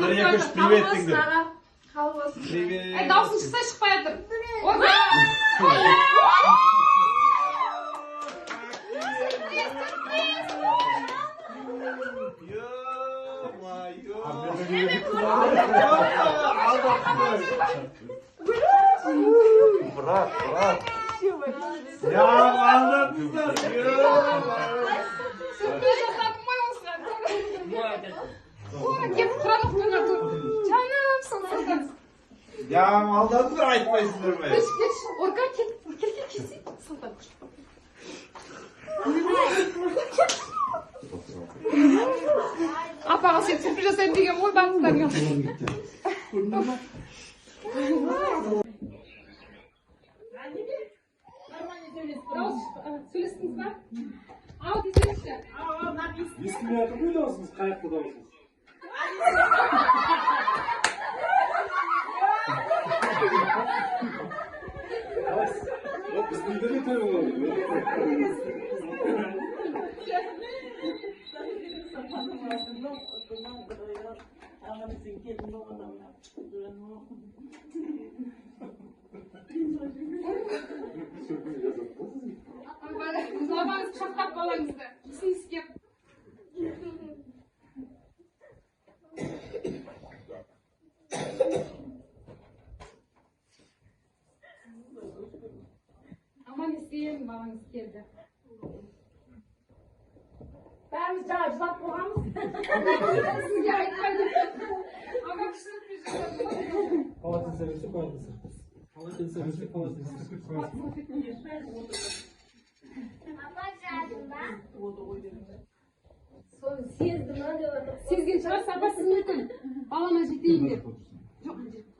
Бір, екі, үш, привет деңдер. Қабыл болсын. Привет. Ей, дауысың шықса, шықпай жатыр. Орка! Сюрприз, сюрприз! Ё-моё. Брат, брат. Я алдадыңыздар. Ё-моё. Сюрприз жасадым ғой осыған. Ой, келіп құран оқып тұр. Жаным, сұлтан. Я алдадыңдар, айтпайсыңдар ма? Кеш, кеш, Орка, кел, кел, кел, келсей. Сұлтан. Апаға сен сюрприз жасаймын деген ғой барлықтарыңа. Дауыс, сөйлестіңіз ба? Ау десеңізші. Естілмей жатыр ғой дауысыңыз, қай жақта дауысыңыз? Қалайсыз? Біздің үйде де той болады. Сюрприз жасадық қой сізге. Апаңыз құшақтап балаңызды. Иісін иіскеп. Аман есен балаңыз келді. Бәріміз жаңа жылап қойғанбыз. Сізге айтпаймын. Ама күшті сюрприз жасадым ғой. Полотенце берсе, полотенце. Полотенце берсе, полотенце. Соны сезді ма деп жатыр. Сезген шығарсыз, апа, сіз мүмкін. Балама жетейін деп. Жоқ, ана жерге.